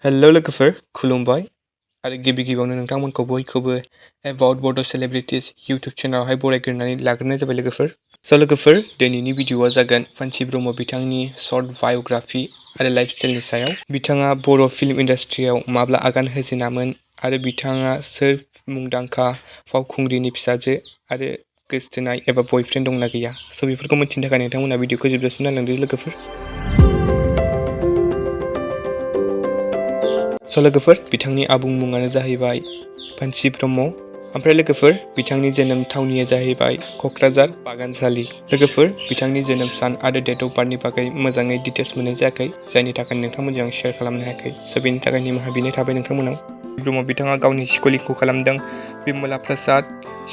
हेल' लोगोफोर खुलुमबाय आरो गिबि गिबियावनो नोंथांमोनखौ बयखौबो एबाउट बड' सेलिब्रिटिज इउटुब चेनेलावहाय बरायग्रोनानै लाग्रोनाय जाबाय लोगोफोर। स' लोगोफोर दिनैनि भिडिअ'आ जागोन पान्सि ब्रह्म बिथांनि शर्ट बाय'ग्राफि आरो लाइफ स्टाइलनि सायाव। बिथाङा बर' फिल्म इन्डास्ट्रियाव माब्ला आगान होजेनामोन आरो बिथाङा सोर मुंदांखा फावखुंग्रिनि फिसाजो आरो गोसथोनाय एबा बयफ्रेन्ड दंना गैया। स' बेफोरखौ मिथिनो थाखाय नोंथांमोना भिडिअ'खौ जोबजासिम नायलांदो लोगोफोर। स' लोगोफोर बिथांनि आबुं मुङानो जाहैबाय पान्सि ब्रह्म। ओमफ्राय लोगोफोर बिथांनि जोनोम थावनिया जाहैबाय क'क्राझार बागानसालि। लोगोफोर बिथांनि जोनोम सान आरो डेट अफ बार्थनि बागै मोजाङै डिटेल्स मोननाय जायाखै, जायनि थाखाय नोंथांमोनजों आं शेयार खालामनो हायाखै। स' बेनि थाखाय निमाहा बिनाय थाबाय नोंथांमोनाव। ब्रह्म बिथाङा गावनि स्कुलिंखौ खालामदों बिमला प्रसाद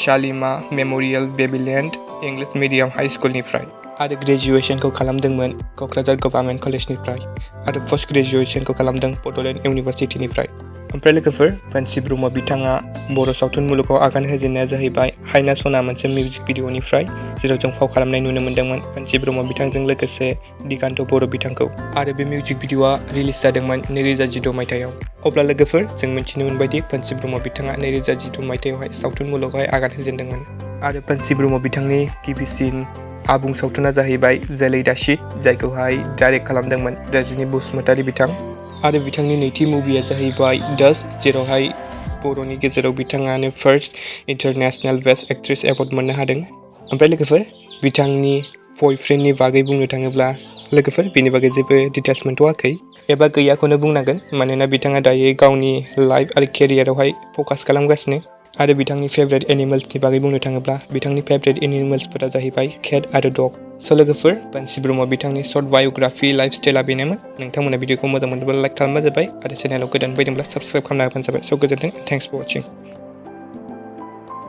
शालिमा मेम'रियेल बेबीलेन्ड इंलिश मिडियाम हाई स्कुलनिफ्राय आरो ग्रेजुवेशनखौ खालामदोंमोन क'क्राझार गभर्नमेन्ट कलेजनिफ्राय आरो पस्ट ग्रेजुवेशनखौ खालामदों बड'लेण्ड इउनिभारसिटिनिफ्राय। ओमफ्राय लोगोफोर पान्सि ब्रह्म बिथाङा बर' सावथुन मुलुगाव आगान होजेननाया जाहैबाय हायना सना मोनसे मिउजिक भिडिअ'निफ्राय, जेराव जों फाव खालामनाय नुनो मोन्दोंमोन पान्सि ब्रह्म बिथांजों लोगोसे दिगान्त बर' बिथांखौ। आरो बे मिउजिक भिडिअ'आ रिलिज जादोंमोन 2016 मायथाइयाव। अब्ला लोगोफोर जों मिथिनो मोनबायदि पान्सि ब्रह्म बिथाङा 2016 मायथाइयावहाय सावथुन मुलुगावहाय आगान होजेनदोंमोन। आरो पान्सि ब्रह्म बिथांनि गिबिसिन आबुं सावथुना जाहैबाय लेटेस्ट, जायखौहाय डाइरेक्ट खालामदोंमोन रजनी बसुमतारी बिथां। आरो बिथांनि नैथि मुभिया जाहैबाय डस्ट, जेरावहाय बर'नि गेजेराव बिथाङानो first international best actress award मोननो हादों। ओमफ्राय लोगोफोर बिथांनि बयफ्रेन्डनि बागै बुंनो थाङोब्ला लोगोफोर बेनि बागै जेबो डिटेल्स मोनथ'वाखै एबा गैयाखौनो बुंनांगोन, मानोना बिथाङा दायो गावनि लाइफ आरो केरियारावहाय फकास खालामगासिनो। आरो बिथांनि फेभरेट एनिमेल्सनि बागै बुंनो थाङोब्ला बिथांनि फेभरेट एनिमेल्सफोरा जाहैबाय केट आरो डग। स' लोगोफोर पान्सि ब्रह्म बिथांनि शर्ट बाय'ग्राफि लाइफ स्टाइला बेनोमोन। नोंथांमोना भिडिअ'खौ मोजां मोनोब्ला लाइक खालामबानो जाबाय आरो चेनेलाव गोदान फैदोंब्ला साबस्क्राइब खालामना होबानो जाबाय। स' गोजोन्थों, थेंक्स फर वाचिं।